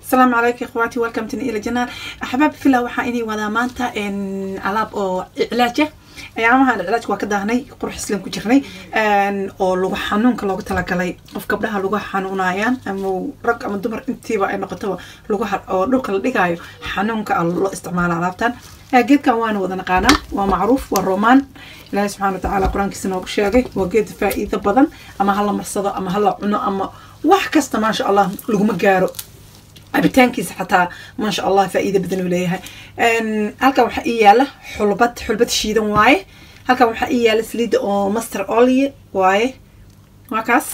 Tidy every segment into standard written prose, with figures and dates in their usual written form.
Asalaamu calaykum ikhwaati, welcome to ila janaal. Axbaab fila, waxaa inay wadaa maanta alaab oo iclaaja. Ayaamahan iclaajka waa ka daahnay, qurux islam ku jirnay, oo lagu xanuunka loogu talagalay qof gabdhaha lagu xanuunayaan ama rag ama dumar intiiba ay noqotaba, lagu oo dhulka la dhigaayo xanuunka loo isticmaala alaabtan. Geedkan waana wada naqaanaa, waa macruuf, waa romaan. Ilaahay subxaana watacaala qur-aankiisa noogu sheegay waa geed faa'iido badan, ama hala marsado ama hala cuno ama wax kasta, maasha Allah, laguma gaaro cabitaankiisa xataa, maasha Allah, faa'iido badan uu leeyahay. Halkan waxaa ii yaala xulbad, xulbad shiidan waaye. Halkan waxaa ii yaala saliidda oo mustard oil waaye, waa kaas.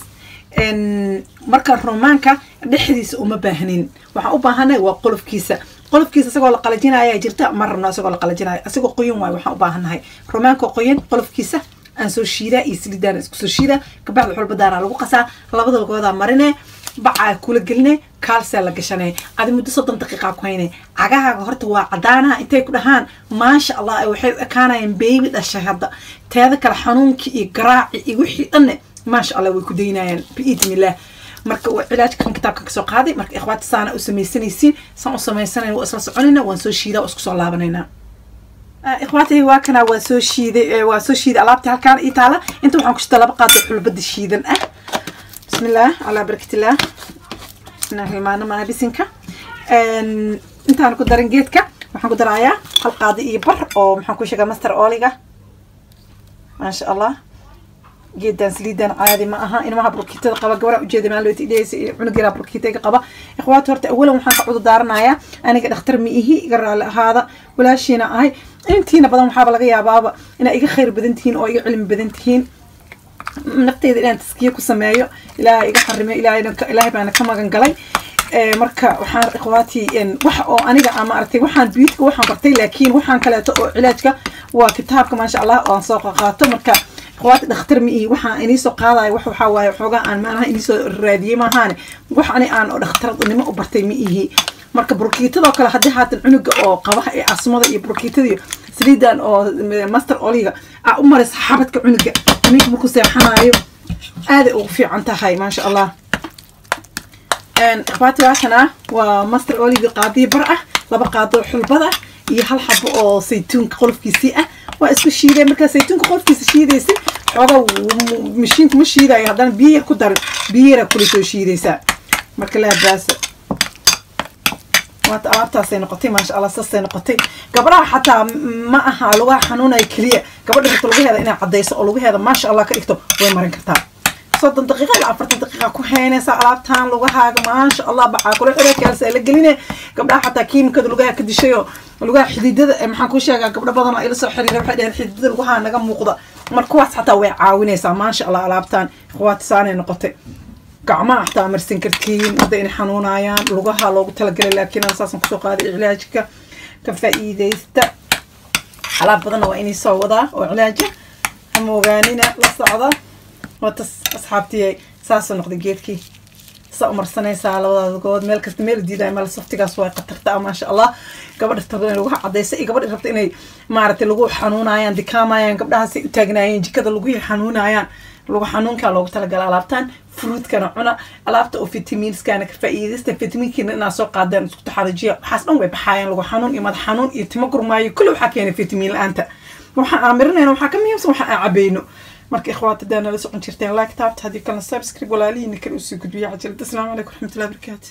Marka romaanka dhexdiisa uma baahnin, waxaan u baahanay waa qolofkiisa. Qolofkiisa isagoo la qalajinaya jirta, ma rabno isagoo la qalajinayo, isagoo qoyan waaye waxaan u baahannahay. Romaanka qoyan qolofkiisa aan soo shiidaa iyo saliidaan isku soo shiidaa, kabacdi xulbadaana lagu qasaa, labada lugoodaa marine, bacaa kula geline, kaalsaa la gashanay, adi muddo 30 daqiiqa ku hayne. Cagahaaga horta waa cadaanaha intay ku dhahaan, maasha Allah, waxay u ekaanayaan baby dhashay hadda. Teeda kale xanuunkii iyo garaaci iyo wixii dhanne, maasha Allah, way ku daynayaan biidnillaah. Marka waa cilaajkan kitaabkan kasoo qaaday. Marka ikhwaati, saana u samaysanaysiin, saan u samaysanayn waa isla soconayna, waan soo shiidaa, waa isku soo laabanaynaa. Ikhwaati, waa kana, waa soo shiiday, waa soo shiiday alaabta halkaan ii taala. Inta waxaan ku shita 2 qaado xulbada shiidan ah. Bismillaah, calaa barakatillah, inaan hilmaano maaha bisinka. Intaan ku darin geedka, waxaan ku darayaa hal qaado iyo bar oo maxaan ku sheegaa mustard oil-iga. Maasha Allah, geedan saliidan caadi ma aha. Ilmaha burkiitada qaba, gabadha ujeeda maan looti dhehaysa cunug yaraa burkiitayga qaba. Ikhwaati, horta awalan waxaan ka cudur daaranayaa, aniga dhakhtar ma ihi, iga raali ahaada, walaashiina ahay. Intiina badan waxaaba laga yaabaaba inaa iga khayr badan tihiin oo iga cilmi badan tihiin. Nafteyda inaan taskiye ku sameeyo Ilaahay iga xarime, Ilaahay baana ka magan galay. Marka waxaan ikhwaati, wax oo aniga ama aragtay, waxaan beauty-ga waxaan bartay, laakiin waxaan kaleeto oo cilaajka waa kitaabka, maasha Allah, oo aan soo qaato. Marka ikhwaati, dhakhtar ma ihi. Waxaan inii soo qaadayo wax waxaa waaye xoogaa aan maanaha inii soo raadiyey maahaane, wax ani aan oo dhakhtarnimo u bartay ma ihi. Marka burkiitadoo kale haddii haatan cunuga oo qabaha ee asmada iyo burkiitada iyo saliidan oo mustard oil-iga aa u maraysa xabadka cunuga ninka markuu seexanayo, aaday ugu fiican tahay, maasha Allah. Ikhwaati, waa waa mustard oil-iga qaadiyo bar ah, 2 qaado xulbad ah iyo hal xabo oo saytuunka qolofkiisii ah, waa isku shiiday. Markaa saytuunka qolofkiisa shiidaysa, xoogaa mashiinku ma shiidayo, haddana biyo yar ku darin, biyo yaraa kula soo shiidaysaa. Marka laa baasa, waata alaabtaasay noqotay, maasha Allah, saasay noqotay. Gabdhaha xataa ma aha lugaha xanuunaya keliya, gabadha rabta lugaheeda inay caddayso oo lugaheeda maasha Allah ka dhigto way marin kartaa. 30 daqiiqa ilaa 40 daqiiqa ku haynaysaa alaabtan lugahaaga, maasha Allah, baxaa kula xidhay, kaalsa la geline. Gabdhaha xataa kiimikada lugaha ka dishayo, lugaha xididada, maxaan ku sheegaa, gabdho badan oo ila soo xiriira waxay dhaheen xididada lugaha naga muuqda. Marka kuwaas xataa way caawinaysaa, maasha Allah. Alaabtan ikhwaati saanay noqotay. Gacmaha xataa marsan kartiin hadda inay xanuunayaan, lugaha loogu talagalay, laakiin aan saasan kusoo qaaday. Cilaajka ka faa'iidaysta, alaab badanna waa inay soo wadaa oo cilaaja, ama ogaanina la socda. Watas asxaabtiyay, saasuu noqday geedkii. Saa umarsanaysaa labadaada good, meel kasta meel diidayo meel saftigaas waa khatarta, maasha Allah. Gabadha rabta inay lagu cadayso iyo gabadha rabta inay maaragtay lagu xanuunayaan, dikaamayaan, gabdhahaasay u taagnaayeen jikada lagu xanuunayaan, lagu xanuunkaa loogu talagala alaabtan. Fruitkana cuna, alaabta oo fitamiinskana ka faa'iidaysta, fitamiinkiina inaad soo qaadeen isku taxarujiya. Waxaas dhan way baxaayaan, lagu xanuun iyo madax xanuun iyo timo gurmaayo, kulli waxaa keenay fitamiin la-aanta. Waxa aan marinayna waxaa ka muhiimsan waxa aan cabayno. Marka ikhwaat, haddaa nala socon jirteen, like taabta, haddii kalena subscribe, walaalihiina kale usii gudbiya cajalada. Asalaamu calaykum waraxmatullahi wabarakaatu.